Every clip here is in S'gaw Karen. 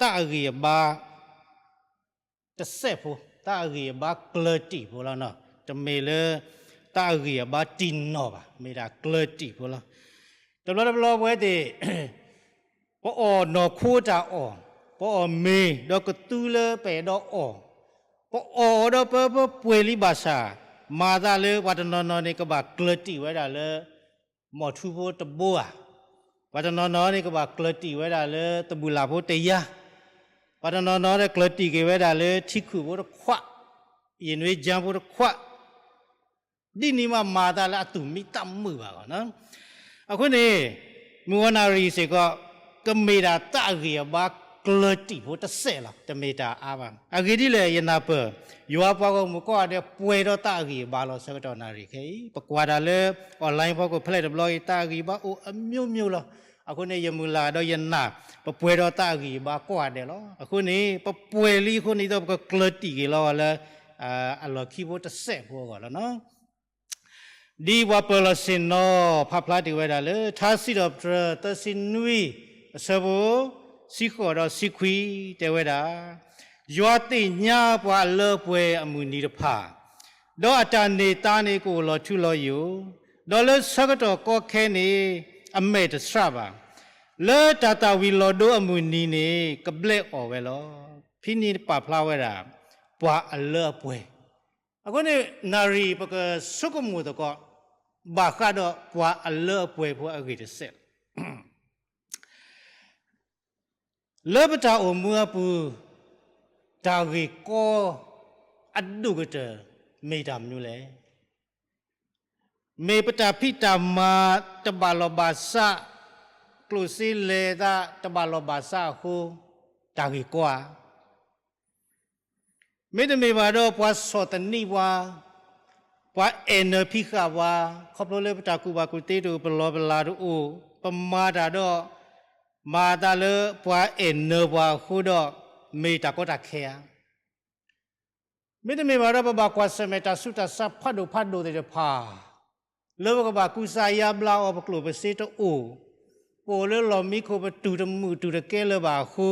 တၢ်အဂံၢ်အဘါတစဲးဖိ, တၢ်အဂံၢ်အဘါကျၢၤတံာ်ဖိလီၤ. တမ့ၢ်လၢ တၢ်အဂံၢ်အဘါတံၢ်နီၢ်ဘၣ်, မ့ၢ်ဒၣ်ကျၢၤတံာ်ဖိလီၤ. တဘျီတဘျီပဝဲသ့ၣ် ပအီၣ်နီၢ်ခိတၢ်အီၣ်, ပအီၣ်မ့ၤဒီးကသူလၢပအဲၣ်ဒိးအီၣ်, ပအီၣ်အီၤဒီးပပှဲၤလံဘၣ်ဆၣ်, မၤသးလၢပှၤတနီၤနီၤန့ၣ် ကဘၣ်ကျၢၤတံာ်ဝဲဒၣ်လၢ မီၢ်ထူဖိတဘိဧါ, ပှၤတနီၤနီၤန့ၣ် ကဘၣ်ကျၢၤတံာ်ဝဲဒၣ်လၢတဘူၣ်လၢ်ဖိတယါ, ပှၤတနီၤနီၤန့ၣ် ကျၢၤတံာ်က့ၤဝဲဒၣ်လၢထံခုၣ်ဖိတခွး, ယံာ်နွံကၠၢဖိတခွး ဒ်န့ၣ်မးမၤသးလၢအသူၣ်မံသးမုာ်ဘၣ်လီၤ. အဃိန့ၣ် မုၢ်ဂီၤနၣ်ရံၣ်စ့ၢ်ကီး ကမ့ၢ်ဒၣ်တၢ်အဂံၢ်အဘါကျၢၤတံာ်ဖိတစဲးလီၤ, တမ့ၢ်တၢ်အါဘၣ်. အဂ့ၢ်ဒ်လဲၣ် ယနၢ်ပၢၢ် ယွၤပှၤဂီၢ်မုၢ်ကိးဂၤဒဲး ပှဲၤဒီးတၢ်အဂံၢ်အဘါလီၤ. ဆၢကတီၢ်နၣ်ရံၣ်ခဲအံၤ ပကွၢ်တၢ်လၢ online ဖီခိၣ်ဖဲလဲၣ်တဘျီအံၤ တၢ်အဂံၢ်အဘါအိၣ်အမျိုးမျိုးလီၤ. အဃိန့ၣ် ယမုၢ်လၢ်ဒီးယနာ် ပပှဲၤဒီးတၢ်အဂံၢ်အဘါကိးဂၤဒဲးလီၤ. အဃိန့ၣ် ပပှဲၤလံအဃိန့ၣ်ဒီး ပကကျၢၤတံာ်က့ၤလီၤလၢ အလီၢ်ခံဖိတစဲးဖိအဂီၢ်လီၤ. ဒ်ပှၤပၢၤလီၢ်ဆ့ၣ်နီၤဖးဖျါတ့ၢ်ဝဲဒၣ်လၢ ထါစံးထီၣ်ပတြၢၤ သၢဆံနွံ အဆၢဖိ ဆံဃိးဒီးဆံခွံ တဲဝဲဒၣ်, ယွၤသ့ၣ်ညါပှၤအလၢအပှဲၤအမုၢ်နံၤတဖၣ်, ဒီးအတၢ်န့ၢ်သါန့ၣ် ကအိၣ်လီၤထူလီၤယိာ်, ဒီးလၢဆၢကတီၢ်ကီခဲန့ၣ် အမဲာ်တဆှးဘၣ်. လၢတၢ်သၣ်ဝံၤလီၤဒိအမုၢ်နံၤန့ၣ် ကဘျဲးအီၣ်ဝဲလီၤ. ဖဲန့ၣ်ပာ်ဖျါဝဲဒၣ် ပှၤအလၢအပှဲၤ. အဃိန့ၣ် နၣ်ရံၣ်ပကဆိကမိၣ်သကိး ဘၣ်ဃးဒီးပှၤအလၢအပှဲၤဖိအဂ့ၢ်တစဲးလီၤ. လၢပတၢ်အိၣ်မူအပူၤ တၢ်ဂ့ၢ်ကီအဒိၣ်ကတၢၢ် မ့ၢ်တၢ်မနုၤလဲၣ်. မ့ၢ်ပတၢ်ဖံးတၢ်မၤတဘၣ်လီၢ်ဘၣ်စး, ကျိၣ်စ့လဲၤသးတဘၣ်လီၢ်ဘၣ်စးအဃိ, တၢ်ဂ့ၢ်ကီဧါ. မ့တမ့ၢ်ဘၣ်ဒီး ပှၤဆီၣ်သနံးပှၤ, ပှၤအဲၣ်နၢၤဖံးဃာ်ပှၤ, ခီဖျိလၢပတၢ်ကူၣ်ဘၣ်ကူၣ်သ့တအိၣ် ပလီၢ်ပလၤတအိၣ်, ပမၤတၢ်ဒီး မၤသးလၢပှၤအဲၣ်နၢၤပှၤအဃိဒီး မ့ၢ်တၢ်ကီတၢ်ခဲဧါ. မ့တမ့ၢ်ဘၣ်ဒီး ပဘၣ်ကွၢ်ဆၢၣ်မဲာ်တၢ်ဆူးတၢ်ဆါဖးဒိၣ်ဖးဒိၣ်သ့ၣ်တဖၣ် လၢပကဘၣ်ကူစါယါဘျါအီၤ ပကျိၣ်ပစ့တအိၣ်, ပအိၣ်လၢလီၢ်မံခိၣ် ပတူၢ်တမုာ်တူၢ်တကဲလၢၤဘၣ်အဃိ,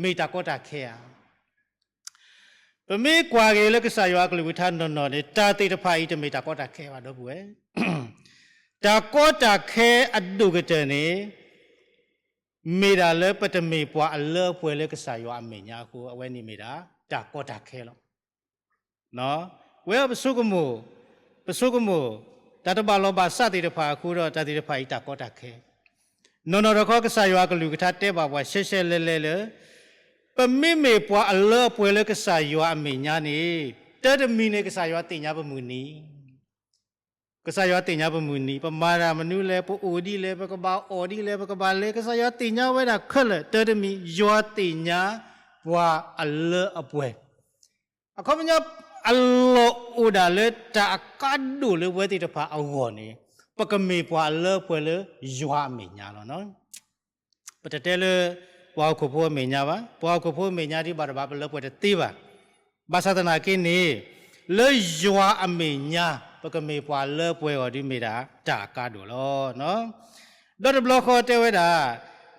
မ့ၢ်တၢ်ကီတၢ်ခဲဧါ. ပမ့ၢ်ကွၢ်က့ၤလၢကစၢ်ယွၤအကလုၢ်ကထါနီၢ်နီၢ်န့ၣ် တၢ်သ့ၣ်တဖၣ်အံၤတမ့ၢ်တၢ်ကီတၢ်ခဲဘၣ် ဒီပုၢ်ဝဲၢ်. တၢ်ကီတၢ်ခဲအဒိၣ်ကတၢၢ်န့ၣ် မ့ၢ်ဒၣ်လၢပတမ့ၢ်ပှၤအလၢအပှဲၤလၢကစၢ်ယွၤအမဲာ်ညါအဃိ အဝဲန့ၣ်မ့ၢ်ဒၣ် တၢ်ကီတၢ်ခဲလီၤ. ဝဲအံၤပဆိကမိၣ်, ပဆိကမိၣ် တၢ်တဘၣ်လီၢ်ဘၣ်စးသ့ၣ်တဖၣ်အဃိဒီး တၢ်သ့ၣ်တဖၣ်အံၤတၢ်ကီတၢ်ခဲ, နီၢ်နီၢ်တခီ ကစၢ်ယွၤအကလုၢ်ကထါတဲဘၣ်ပှၤရှဲရှဲလဲလဲလၢ ပမ့မ့ၢ်ပှၤအလၢအပှဲၤလၢကစၢ်ယွၤအမဲာ်ညါန့ၣ် တၢ်တမံၤန့ၣ် ကစၢ်ယွၤသ့ၣ်ညါပမုၢ်နံၤ ကစၢ်ယွၤသ့ၣ်ညါပမုၢ်နံၤ, ပမၤတၢ်မနုၤလဲၣ်, ပအိၣ်ဒ်လဲၣ်, ပကဘၣ်အီၣ်ဒ်လဲၣ်, ပကဘၣ်လဲၤ, ကစၢ်ယွၤသ့ၣ်ညါဝဲဒၣ်ခဲလၢာ်, တၢ်တမံၤ ယွၤသ့ၣ်ညါပှၤအလၢအပှဲၤ. အခီပညီ အလီၢ်အိၣ်ဒၣ်လၢတၢ်အကါဒိၣ်လၢပဝဲသ့ၣ်တဖၣ်အဂီၢ်န့ၣ် ပကမ့ၢ်ပှၤအလၢအပှဲၤလၢယွၤအမဲာ်ညါလီၤ. ပတတဲလၢ ပှၤဟီၣ်ခိၣ်ဖိအမဲာ်ညါဘၣ်, ပှၤဟီၣ်ခိၣ်ဖိအမဲာ်ညါဒ်ဘၣ်တဘၣ် ပလၢပှဲၤတသ့ဘၣ်. ဘၣ်ဆၣ်သနာ်က့န့ၣ် လၢယွၤအမဲာ်ညါ ပကမ့ၢ်ပှၤလၢပှဲၤအဂီၢ်ဒ်မ့ၢ်ဒၣ်တၢ်အကါဒိၣ်လီၤ. ဒီးတဘျီဃီတဲဝဲဒၣ်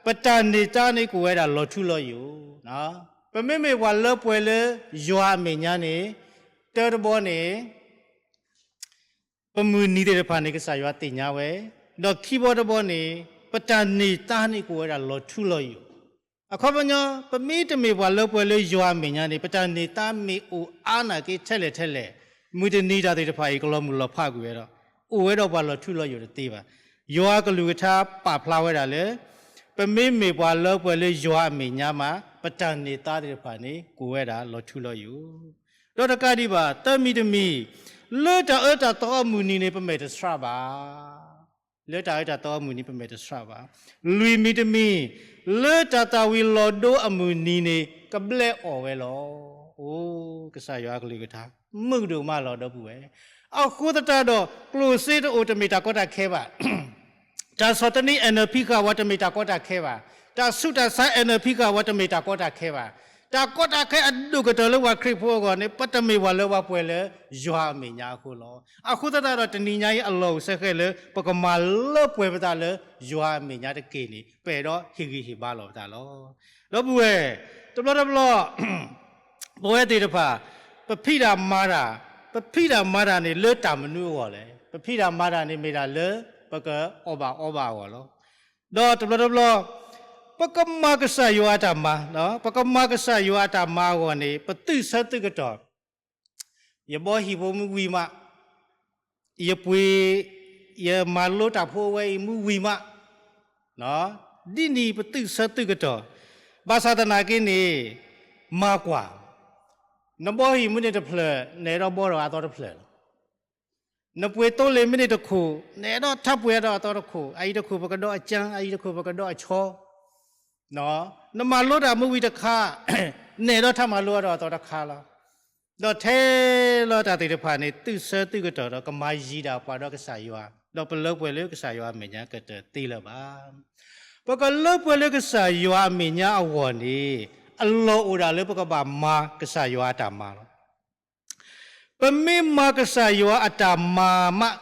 ပတၢ်န့ၢ်သါန့ၣ်ကအိၣ်ဝဲဒၣ်လီၤထူလီၤယိာ်. ပမ့မ့ၢ်ပှၤလၢပှဲၤလၢယွၤအမဲာ်ညါန့ၣ် တၢတဘီန့ၣ် ပမုၢ်နံၤသ့ၣ်တဖၣ်န့ၣ် ကစၢ်ယွၤသ့ၣ်ညါဝဲ, ဒီးခံဘီတဘီန့ၣ် ပတၢ်န့ၢ်သါန့ၣ်ကအိၣ်ဝဲဒၣ်လီၤထူလီၤယိာ်. အခီပညီ ပမ့တမ့ၢ်ပှၤလၢပှဲၤလၢယွၤအမဲာ်ညါန့ၣ် ပတၢ်န့ၢ်သါမ့ၢ်အိၣ်အါနာ်က့ထဲလဲၣ်ထဲလဲၣ်, မုၢ်တနံၤတၢ်သ့ၣ်တဖၣ်အံၤ ကလီၤမုၢ်လီၤဖးကွံာ်ဝဲဒီး အိၣ်ဝဲဒီးပှၤလီၤထူလီၤယိာ်တသ့ဘၣ်. ယွၤကလုၢ်ကထါပာ်ဖျါဝဲဒၣ်လၢ ပမ့မ့ၢ်ပှၤလၢပှဲၤလၢယွၤအမဲာ်ညါမး ပတၢ်န့ၢ်သါသ့ၣ်တဖၣ်န့ၣ် ကအိၣ်ဝဲဒၣ်လီၤထူလီၤယိာ်. ဒီးတကးဒံးဘၣ် သၢမံၤတမံၤ လၢတၢ်အၢတၢ်သီအမုၢ်နံၤန့ၣ် ပမဲာ်တဆှးဘၣ်. လၢတၢ်အၢတၢ်သီအမုၢ်နံၤ ပမဲာ်တဆှးဘၣ်. လွံၢ်မံၤတမံၤ လၢတၢ်သၣ်ဝံၤလီၤဒိအမုၢ်နံၤန့ၣ် ကဘျဲးအီၣ်ဝဲလီၤ. အိ ကစၢ်ယွၤအကလုၢ်ကထါ မုာ်ဒိၣ်မးလီၤ ဒီပုၢ်ဝဲၢ်. အဃိသတးဒီး ကျိၣ်စ့တအိၣ်တမ့ၢ်တၢ်ကီတၢ်ခဲဘၣ်. တၢ်ဆီၣ်သနံးအဲၣ်နၢၤဖံးဃာ်ဝဲတမ့ၢ်တၢ်ကီတၢ်ခဲဘၣ်. တၢ်ဆူးတၢ်ဆါအဲၣ်နၢၤဖံးဃာ်ဝဲတမ့ၢ်တၢ်ကီတၢ်ခဲဘၣ်. တၢ်ကီတၢ်ခဲအဒိၣ်ကတၢၢ်လၢပှၤခရံာ်ဖိအဂီၢ်န့ၣ် ပတမ့ၢ်ပှၤလၢပှၤပှဲၤလၢယွၤအမဲာ်ညါအဃိလီၤ. အဃိသတးဒီးတနံၤညါအံၤအလီၢ်အိၣ်စ့ၢ်ကီးလၢ ပကမၤလၢပှဲၤပသးလၢယွၤအမဲာ်ညါတက့ၢ်န့ၣ် ပအဲၣ်ဒိးဟ့ၣ်ဂံၢ်ဟ့ၣ်ဘါလီၤပသးလီၤ. ဒီပုၢ်ဝဲၢ်, တဘျီတဘျီ ပဝဲသ့ၣ်တဖၣ် ပဖံးတၢ်မၤတၢ်, ပဖံးတၢ်မၤတၢ်န့ၣ်လၢတၢ်မနုၤအဂီၢ်လဲၣ်. ပဖံးတၢ်မၤတၢ်န့ၣ်မ့ၢ်ဒၣ်လၢ ပကအီၣ်ဘၣ်အီဘၣ်အဂီၢ်လီၤ. ဒီးတဘျီတဘျီ ပကမၤကစၢ်ယွၤအတၢ်မၤ, ပကမၤကစၢ်ယွၤအတၢ်မၤအဂီၢ်န့ၣ် ပသုးဆၢသုးကတီၢ်, ယဘီဟံၣ်ဖိမ့ၢ်ဝံၤမး, ယပှ့ၤ, ယမၤလိတၢ်ဖိအဝဲအံၤမ့ၢ်ဝံၤမး, ဒ်န့ၣ်ပသုးဆၢသုးကတီၢ်, ဘၣ်ဆၣ်သနာ်က့န့ၣ် မၤကွၢ်, နဘီဟံၣ်မ့ၢ်န့ၣ်တဖျၢၣ် နအဲၣ်ဒိးဘီထီၣ်အသီတဖျၢၣ်လီၤ. နပှ့ၤသိလ့ၣ်မ့ၢ်န့ၣ်တခိၣ် နအဲၣ်ဒိးထါပှ့ၤအါထီၣ်အသီတခိၣ်, အအံၤတခိၣ်ပကဒီးအကၠၢ, အအံၤတခိၣ်ပကဒီးအဆီ, နမၤလိတၢ်မ့ၢ်ဝံၤတခါ နအဲၣ်ဒိးထါမၤလိအါထီၣ်အသီတခါလီၤ. ဒီးထဲလီၤတၢ်သ့ၣ်တဖၣ်န့ၣ် သုးဆၢသုးကတီၢ်ဒီးကမၤယံၤဒၣ်ပှၤဒီးကစၢ်ယွၤ, ဒီးပလၢပှဲၤလၢကစၢ်ယွၤအမဲာ်ညါကတၢၢ်သ့လၢၤဘၣ်. ပကလၢပှဲၤလၢကစၢ်ယွၤအမဲာ်ညါအဂီၢ်န့ၣ် အလီၢ်အိၣ်ဒၣ်လၢပကဘၣ်မၤကစၢ်ယွၤအတၢ်မၤလီၤ. ပမ့ၢ်မၤကစၢ်ယွၤအတၢ်မၤမး,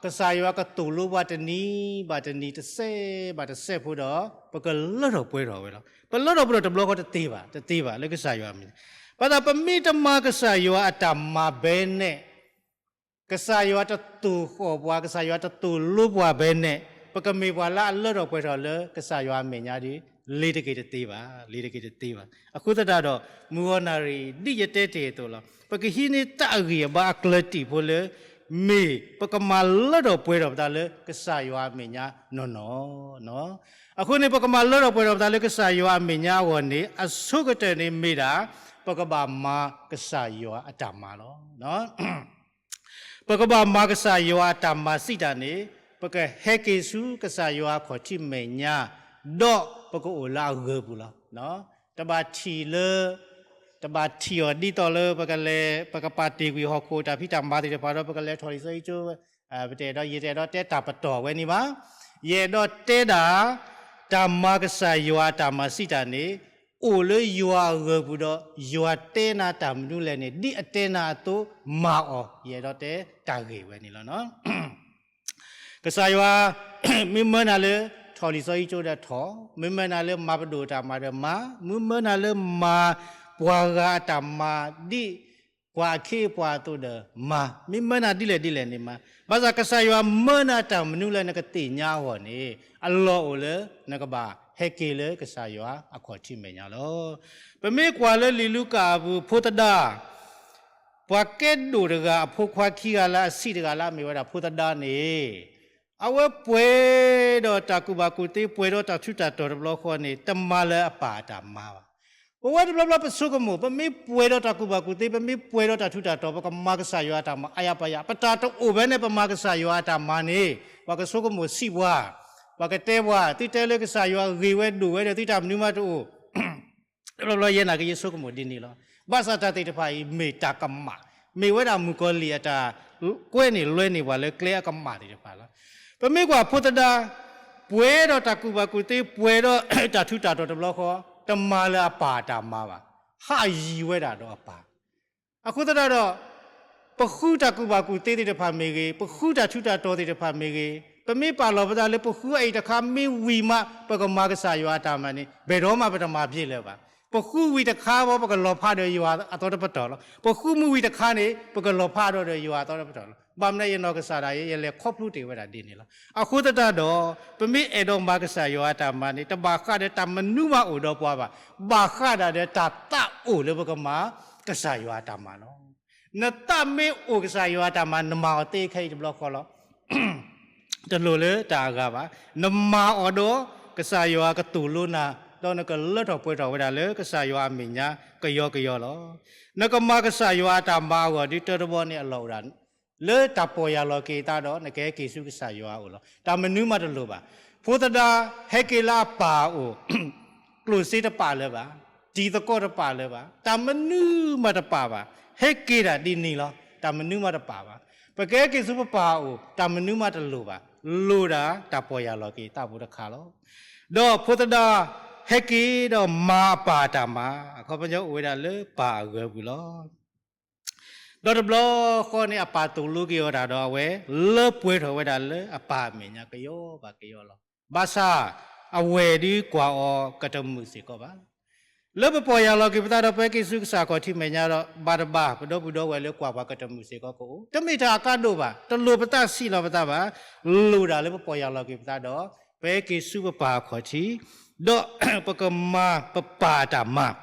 ကစၢ်ယွၤကသိၣ်လိပှၤတနံၤဘၣ်တနံၤ တစဲးဘၣ်တစဲးဖိဒီး ပကလၢထီၣ်ပှဲၤထီၣ်ဝဲလီၤ. ပလၢထီၣ်ပှဲၤထီၣ်တဘျီဃီတသ့ဘၣ်, တသ့ဘၣ်လၢကစၢ်ယွၤအမဲာ်ညါ. ဘၣ်ဆၣ်ပမ့ၢ်တမၤကစၢ်ယွၤအတၢ်မၤဘဲန့ၣ် ကစၢ်ယွၤတသိၣ်ဃီၣ်ပှၤ, ကစၢ်ယွၤတသိၣ်လိပှၤဘဲန့ၣ် ပကမ့ၢ်ပှၤလၢအလၢထီၣ်ပှဲၤထီၣ်လၢကစၢ်ယွၤအမဲာ်ညါဒီး လ့ၤတက့ၤတသ့ဘၣ်, လ့ၤတက့ၤတသ့ဘၣ်. အဃိသတးဒီး မုၢ်ဂီၤနၣ်ရံၣ် ဒ်ယတဲတ့ၢ်အသိးလီၤ. ပကဟံးန့ၢ်တၢ်အဂံၢ်အဘါအကျၢၤတံၢ်ဖိလၢ မ့ၢ်ပကမၤလၢထီၣ်ပှဲၤထီၣ်ပသးလၢကစၢ်ယွၤအမဲာ်ညါနီၢ်နီၢ်. အဃိန့ၣ် ပကမၤလၢထီၣ်ပှဲၤထီၣ်ပသးလၢကစၢ်ယွၤအမဲာ်ညါအဂီၢ်န့ၣ် အဆိကတၢၢ်န့ၣ်မ့ၢ်ဒၣ် ပကဘၣ်မၤကစၢ်ယွၤအတၢ်မၤလီၤ. ပကဘၣ်မၤကစၢ်ယွၤအတၢ်မၤစံးတၢ်န့ၣ် ပကဟဲက့ၤဆူကစၢ်ယွၤအခီၣ်ထံးမဲာ်ညါ, ဒီးပကအိၣ်လၢအဂၢၤပူၤလီၤ. တဘၣ်ထံၣ်လၢ, တဘၣ်ထံၣ်အီၤဒ်သိးလၢပကလဲၤ, ပကပာ်တ့ၢ်ကွံာ်ဟီၣ်ခိၣ်တၢ်ဖံးတၢ်မၤသ့ၣ်တဖၣ်ဒီး ပကလဲၤထီၣ်လံာ်စီဆှံကၠိ, ပတအဲၣ်ဒိး, ယတအဲၣ်ဒိးတဲတၢ်ပတီၢ်ဝဲန့ၣ်ဘၣ်. ယအဲၣ်ဒိးတဲဒၣ် တၢ်မၤကစၢ်ယွၤအတၢ်မၤစံးတၢ်န့ၣ် အိၣ်လၢယွၤအဂၢၤပူၤဒီး ယွၤတဲနၤတၢ်မနုၤလဲၣ်န့ၣ် ဒ်အတဲနၤအသိးမၤအီၤ, ယအဲၣ်ဒိးတဲတၢ်ဂ့ၢ်ဝဲန့ၣ်လီၤ. ကစၢ်ယွၤ မ့ၢ်မၢနၤလၢ ထီၣ်လံာ်စီဆှံကၠိဒီးထီၣ်, မ့ၢ်မၢနၤလၢမၤပဒိၣ်အတၢ်မၤဒီးမၤ, မ့ၢ်မၢနၤလၢမၤပှၤဂၤအတၢ်မၤဒ်ပှၤအခ့အပှၤအသိးဒီးမၤ, မ့ၢ်မၢနၤဒ်လဲၣ်ဒ်လဲၣ်န့ၣ်မၤ. ဘၣ်ဆၣ်ကစၢ်ယွၤမၢနၤတၢ်မနုၤလၢနကသ့ၣ်ညါအဂီၢ်န့ၣ် အလီၢ်အိၣ်လၢနကဘၣ်ဟဲက့ၤလၢကစၢ်ယွၤအခီၣ်ထံးမဲာ်ညါလီၤ. ပမ့ၢ်ကွၢ်လၢလံာ်လူၤကၣ်အပူၤ ဖိသဒါ ပှၤကဲဒိၣ်တဂၤအဖိခွါခံဂၤလၢအဆံးတဂၤလၢအမ့ၢ်ဝဲဒၣ်ဖိသဒါန့ၣ် အဝဲပှဲၤဒီးတၢ်ကူၣ်ဘၣ်ကူၣ်သ့ ပှဲၤဒီးတၢ်ထူးတၢ်တီၤတဘျီဃီန့ၣ် တမၤလၢအပၢ်အတၢ်မၤဘၣ်. ပဝဲတဘျီဘျီပဆိကမိၣ် ပမ့ၢ်ပှဲၤဒီးတၢ်ကူၣ်ဘၣ်ကူၣ်သ့ ပမ့ၢ်ပှဲၤဒီးတၢ်ထူးတၢ်တီၤ ပကမၤကစၢ်ယွၤအတၢ်မၤ အါယါပၢ်ယါ ပတၢ်တအိၣ်ဖဲန့ၣ် ပမၤကစၢ်ယွၤအတၢ်မၤန့ၣ် ပှၤကဆိကမိၣ်ဆံးပှၤ, ပှၤကတဲပှၤ သုတဲလၢကစၢ်ယွၤဂ့ၤဝဲဒိၣ်ဝဲဒီး သုတၢ်မနုၤမးတအိၣ် တဘျီဘျီယဲနာ်က့ ယဆိကမိၣ်ဒ်န့ၣ်လီၤ. ဘၣ်ဆၣ်တၢ်သ့ၣ်တဖၣ်အံၤ မ့ၢ်တၢ်ကမၣ်, မ့ၢ်ဝဲဒၣ်မုၣ်ကီၤလံၢ်အတၢ်ကွဲန့ၢ်လွဲန့ၢ်ပှၤလၢကျဲအကမၣ်သ့ၣ်တဖၣ်လီၤ. ပမ့ၢ်ကွၢ်ဖိသဒါ ပှဲၤဒီးတၢ်ကူၣ်ဘၣ်ကူၣ်သ့ ပှဲၤဒီးတၢ်ထူးတၢ်တီၤတဘျီဃီ တမၤလၢအပၢ်အတၢ်မၤဘၣ်, ဟးယံၤဝဲဒၣ်ဒီးအပၢ် အဃိသတးဒီး ပဃုတၢ်ကူၣ်ဘၣ်ကူၣ်သ့သ့ၣ်တဖၣ်မ့ၢ်ဂ့ၤ, ပဃုတၢ်ထူးတၢ်တီၤသ့ၣ်တဖၣ်မ့ၢ်ဂ့ၤ, ပမ့ၢ်ပာ်လီၤပသးလၢပဃုအံၤတခါမ့ၢ်ဝံၤမး ပကမၤကစၢ်ယွၤအတၢ်မၤန့ၣ် ဘယ်တော့မှ ပတမၤဘၣ်လၢၤဘၣ်. ပဃုဝံၤတခါဘၣ် ပကလီၤဖးဒီးယွၤအသီတပတီၢ်လီၤ. ပဃုမ့ၢ်ဝံၤတခါန့ၣ် ပကလီၤဖးဒီးယွၤအသီတပတီၢ်လီၤ. ဘၣ်မနုၤယနီၢ်ကစၢ်ဒၣ်ယဲ ယလဲၤခီဖျိတ့ၢ်ဝဲဒၣ်ဒ်န့ၣ်လီၤ. အဃိသတးဒီး ပမ့ၢ်အဲၣ်ဒိးမၤကစၢ်ယွၤအတၢ်မၤန့ၣ် တဘၣ်ဃးဒီးတၢ်မနုၤမးအိၣ်ဒီးပှၤဘၣ်, ဘၣ်ဃးဒၣ်ဒီးတၢ်သးအိၣ်လၢပကမၤကစၢ်ယွၤအတၢ်မၤလီၤ. နသးမ့ၢ်အိၣ်ကစၢ်ယွၤအတၢ်မၤ နမၤအီၤသ့ခဲအံၤတဘျီဃီလီၤ. တလိၣ်လၢတၢ်အဂၤဘၣ်. နမၤအီၤဒီး ကစၢ်ယွၤကသိၣ်လိနၤ, ဒီးနကလၢထီၣ်ပှဲၤထီၣ်ဝဲဒၣ်လၢကစၢ်ယွၤအမဲာ်ညါကယီကယီလီၤ. နကမၤကစၢ်ယွၤအတၢ်မၤအဂီၢ် ဒုးတၢတဘီန့ၣ်အလီၢ်အိၣ်ဒၣ် လၢတၢ်ပီၢ်ယၢ်လီၤက့ၤအသးဒီး နကဟဲက့ၤဆူကစၢ်ယွၤအအိၣ်လီၤ. တၢ်မနုၤမးတလိၣ်ဘၣ်. ဖိသဒါ ဟဲက့ၤလၢအပၢ်အအိၣ် ကျိၣ်စ့တပာ်လၢၤဘၣ်, တံၤသကိးတပာ်လၢၤဘၣ်, တၢ်မနုၤမးတပာ်ဘၣ်. ဟဲက့ၤဒၣ်ဒ်န့ၣ်လီၤ. တၢ်မနုၤမးတပာ်ဘၣ်. ပကဟဲက့ၤဆူပပၢ်အအိၣ် တၢ်မနုၤမးတလိၣ်ဘၣ်. လိၣ်ဒၣ်တၢ်ပီၢ်ယၢ်လီၤက့ၤသးဖိတခါလီၤ. ဒီးဖိသဒါ ဟဲက့ၤဒီးမၤအပၢ်အတၢ်မၤ, အခီပညီအိၣ်ဝဲဒၣ်လၢပၢ်အဂၢၤပူၤလီၤ. ဒီးတဘျီဃီန့ၣ် အပၢ်သိၣ်လိက့ၤအီၤတၢ်ဒီးအဝဲ လၢပှဲၤထီၣ်ဝဲဒၣ်လၢအပၢ်အမဲာ်ညါကယီဘၣ်ကယီလီၤ. ဘၣ်ဆၣ် အဝဲၢ်ဒုးကွၢ်အီၤကတမုာ်စ့ၢ်ကီးဘၣ်. လၢပပီၢ်ယၢ်လီၤက့ၤပသးဒီးပက့ၤဆူကစၢ်ခီၣ်ထံးမဲာ်ညါဒီး ဘၣ်တဘၣ် ပဒီပုၢ်ဒီဝဲၢ်လၢကွၢ်ပှၤကတမုာ်စ့ၢ်ကီးကအိၣ်, တမ့ၢ်တၢ်အကါဒိၣ်ဘၣ်, တလိၣ်ပသးဆံးလီၤပသးဘၣ်, လိၣ်ဒၣ်လၢပပီၢ်ယၢ်လီၤက့ၤပသးဒီး ပက့ၤဆူပပၢ်အခီၣ်ထံး, ဒီးပကမၤပပၢ်အတၢ်မၤ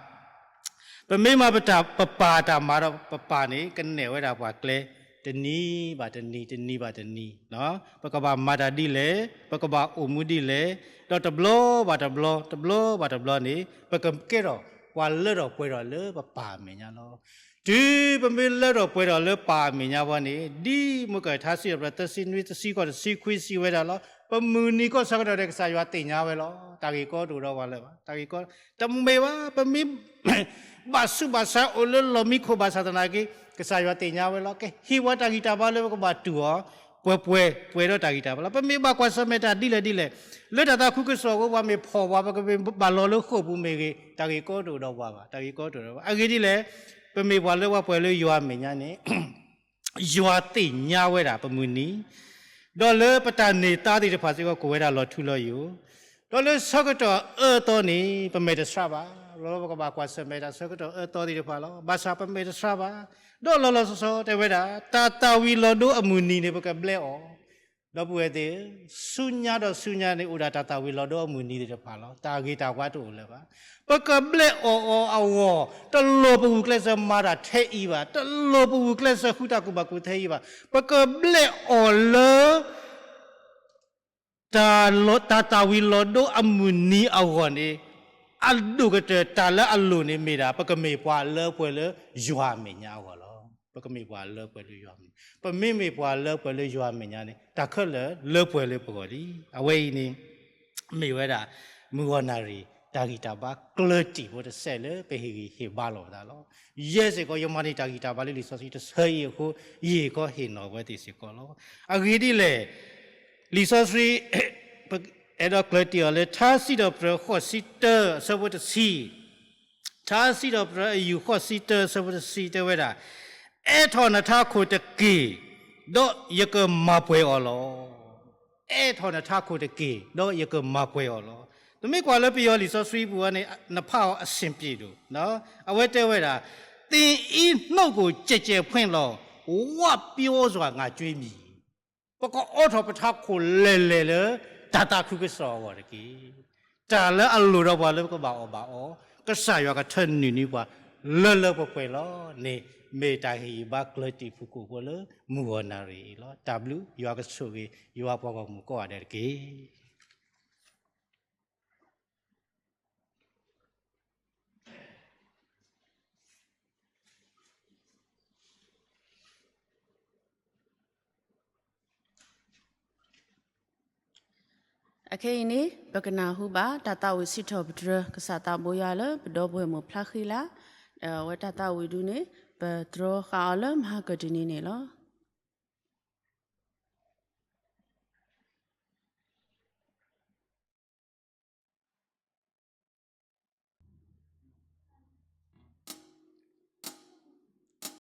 ပမ့ၢ်မၤပတၢ် ပပၢ်အတၢ်မၤဒီး ပပၢ်န့ၣ် ကနဲၣ်ဝဲဒၣ်ပှၤကျဲ တနံၤဘၣ်တနံၤ တနံၤဘၣ်တနံၤ, ပကဘၣ်မၤတၢ်ဒ်လဲၣ်, ပကဘၣ်အိၣ်မူဒ်လဲၣ်, ဒီးတဘျီဘၣ်တဘျီ တဘျီဘၣ်တဘျီန့ၣ် ပကကဲထီၣ်ပှၤလၢထီၣ်ပှဲၤထီၣ်လၢပပၢ်အမဲာ်ညါလီၤ. တုၤပမ့ၢ်လၢထီၣ်ပှဲၤထီၣ်လၢပၢ်အမဲာ်ညါဘၣ်န့ၣ် ဒ်မုၢ်ကထါစံးထီၣ်ပတြၢၤသၢဆံနွံ တဆံဃိး တဆံခွံ စံးဝဲဒၣ်လီၤ. ပမုၢ်နံၤကီၢ်ဆၢကတီၢ်ဒီး ကစၢ်ယွၤသ့ၣ်ညါဝဲလီၤ. တၢ်ဂ့ၢ်ကီတအိၣ်ဒီးပှၤလၢၤဘၣ်. တၢ်ဂ့ၢ်ကီ တမ့ၢ်ဘၣ်, ပမ့ၢ်ဘၣ်ဆူးဘၣ်ဆါအိၣ်လၢလီၢ်မံခိၣ်ဘၣ်ဆၣ်သနာ်က့ ကစၢ်ယွၤသ့ၣ်ညါဝဲလီၤ. ကဟ့ၣ်ပှၤတၢ်ဂံၢ်တၢ်ဘါလၢပကဘၣ်တူၢ်အီၤ ပှဲၤပှဲၤ ပှဲၤဒီးတၢ်ဂံၢ်တၢ်ဘါလီၤ. ပမ့ၢ်ဘၣ်ကွၢ်ဆၢၣ်မဲာ်တၢ်ဒ်လဲၣ်ဒ်လဲၣ်, လၢတၢ်သးခုကစီၣ်အဃိ ပှၤမ့ၢ်ဖီၣ်ပှၤ ပကမ့ၢ်ဘၣ်လီၤလၢဃိာ်ပူၤမ့ၢ်ဂ့ၤ, တၢ်ဂ့ၢ်ကီတအိၣ်ဒီးပှၤဘၣ်. တၢ်ဂ့ၢ်ကီတအိၣ်ဒီးပှၤ. အဂ့ၢ်ဒ်လဲၣ်, ပမ့ၢ်ပှၤလၢပှၤပှဲၤလၢယွၤအမဲာ်ညါန့ၣ် ယွၤသ့ၣ်ညါဝဲဒၣ်ပမုၢ်နံၤ, ဒီးလၢပတၢ်န့ၢ်သါသ့ၣ်တဖၣ်စ့ၢ်ကီး ကအိၣ်ဝဲဒၣ်လီၤထူလီၤယိာ်, ဒီးလၢဆၢကတီၢ်အၢသီန့ၣ် ပမဲာ်တဆှးဘၣ်. လီၤလီၤပကဘၣ်ကွၢ်ဆၢၣ်မဲာ်တၢ်ဆၢကတီၢ်အၢသီသ့ၣ်တဖၣ်လီၤ. ဘၣ်ဆၣ်ပမဲာ်တဆှးဘၣ်. ဒီးလီၤလီၤဆီဆီတဲဝဲဒၣ် တၢ်သၣ်ဝံၤလီၤဒိအမုၢ်နံၤန့ၣ် ပကဘျဲအီၤ, ဒီပုၢ်ဝဲၢ်သ့ၣ်, ဆူညါဒီးဆူညါန့ၣ် အိၣ်ဒၣ်တၢ်သၣ်ဝံၤလီၤဒိအမုၢ်နံၤသ့ၣ်တဖၣ်လီၤ. တၢ်ဂ့ၤတၢ်ဝါတအိၣ်လၢၤဘၣ်. ပကဘျဲအီၤအီၤအဂီၢ်, တလိၣ်ပဂုာ်ကျဲးစၢးမၤတၢ်ထဲအံၤဘၣ်, တလိၣ်ပဂုာ်ကျဲးစၢးဃုတၢ်ကူၣ်ဘၣ်ကူၣ်သ့အံၤဘၣ်. ပကဘျဲအီၤလၢ တၢ်လီၤ, တၢ်သၣ်ဝံၤလီၤဒိအမုၢ်နံၤအဂီၢ်န့ၣ်, အဒိၣ်ကတၢၢ်တၢ်လၢအလိၣ်န့ၣ်မ့ၢ်ဒၣ် ပကမ့ၢ်ပှၤလၢပှဲၤလၢယွၤအမဲာ်ညါအဂီၢ်လီၤ. ပကမ့ၢ်ပှၤလၢပှဲၤလၢယွၤအမဲာ်ညါ. ပမ့မ့ၢ်ပှၤလၢပှဲၤလၢယွၤအမဲာ်ညါန့ၣ် တၢ်ခဲလၢာ်လၢပှဲၤလၢပဂီၢ်လံ. အဝဲအံၤန့ၣ် မ့ၢ်ဝဲဒၣ် မုၢ်ဂီၤနၣ်ရံၣ် တၢ်ဂံၢ်တၢ်ဘါကျၢၤတံာ်ဖိတစဲးလၢပဟ့ၣ်ဂံၢ်ဟ့ၣ်ဘါလိာ်ပသးလီၤ. ယဲစ့ၢ်ကီး ယမၤန့ၢ်တၢ်ဂံၢ်တၢ်ဘါလၢလံာ်စီဆှံတဆၢအံၤအဃိ, ယကဟ့ၣ်နီၤဝဲသ့ၣ်စ့ၢ်ကီးလီၤ. အဂ့ၢ်ဒ်လဲၣ်, လံာ်စီဆှံ အဲၣ်ဒိးကျၢၤတံာ်အီၤလၢ ထါစံးထီၣ်ပတြၢၤဃိးဆံတၢ အဆၢဖိတဆံ, ထါစံးထီၣ်ပတြၢၤအယူၢ်ဃိးဆံတၢ အဆၢဖိတဆံတဲဝဲဒၣ်, အဲးထီၣ်နထးခိၣ်တက့ၢ်, ဒီးယကမၤပှဲၤအီၤလီၤ. အဲးထီၣ်နထးခိၣ်တက့ၢ်, ဒီးယကမၤပှဲၤအီၤလီၤ. ပမ့ၢ်ကွၢ်လၢပယီၤလံာ်စီဆှံပူၤန့ၣ် နဖးအီၤအဆင်ပြေဒိၣ်, အဝဲတဲဝဲဒၣ်, သင်အီးနှုတ်ကိုကျယ်ကျယ်ဖွင့်လီၤ, ဝါပြောစွာငါကြွေးမြည်. ပကအိးထီၣ်ပထးခိၣ်လဲၢ်လဲၢ်လၢ တၢ်သးခုကစီၣ်အဂီၢ်တက့ၢ်. တၢ်လၢအလိၣ်ဒီးပှၤလၢပကဘၣ်အီၣ်ဘၣ်အီ, ကစၢ်ယွၤကထၢနုာ်န့ၢ်ပှၤ လၢလၢပှဲၤပှဲၤလီၤန့ၣ်, မ့ၢ်တၢ်ဟ့ၣ်ဂံၢ်ဘါကျၢၤတံာ်ဖုၣ်ကိာ်ဖိလၢ မုၢ်ဂီၤနၣ်ရံၣ်အံၤလီၤ. တၢ်ဘျုး, ယွၤကဆိၣ်ဂ့ၤ ယွၤပှၤဂီၢ်မုၢ်ကိးဂၤဒဲးတက့ၢ်. အခဲအံၤန့ၣ် ပကနၢ်ဟူဘၣ် တၢ်သးဝံၣ်စံးထီၣ်ပတြၢၤ ကစၢ်သးဘိယွၤလၢ ပဒီပုၢ်ဝဲၢ်မိၢ်ဖျါဃံလၤ, အဝဲတၢ်သးဝံၣ်ဒုန့ၣ် ပတြီဃာ်အီၤလၢမဟါကတနံၤန့ၣ်လီၤ.